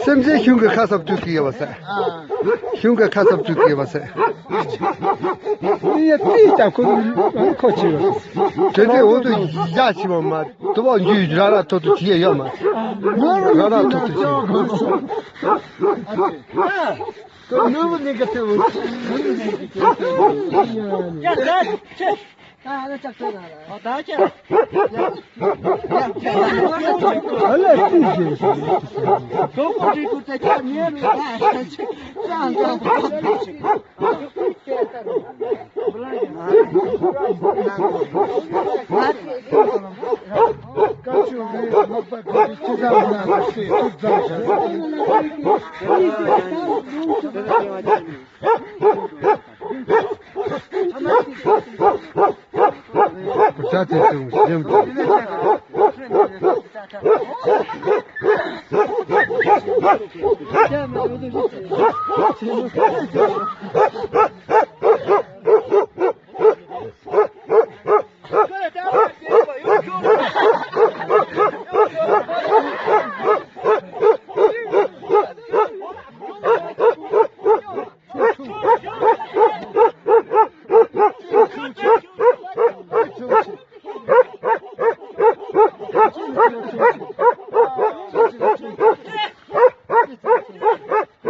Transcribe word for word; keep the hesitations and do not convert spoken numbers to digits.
སེམས་ཅན་གཞུང་གི་ཁ་གསབ་སྤྲོད་ཀྱི་ཡོད་པ་ཟེར། གཞུང་གི་ཁ་གསབ་སྤྲོད་ཀྱི་ཡོད་པ་ཟེར། ཡ་ཏི་ད་ཁོ་ཁོ་ཆེ་བ། དེ་འདྲའི་འོག་ཏུ་ཡ་ཆེ་བ་མ་དུ་བ་འཇུ་ར་ར་ཐོག་ཏུ་ཆེ་ཡོད་མ། ར་ར་ཐོག་ཏུ་ཆེ། ད་ནུ་བ་ནི་ག་ཐེ་བོ། ཡ་ད་ཆེ།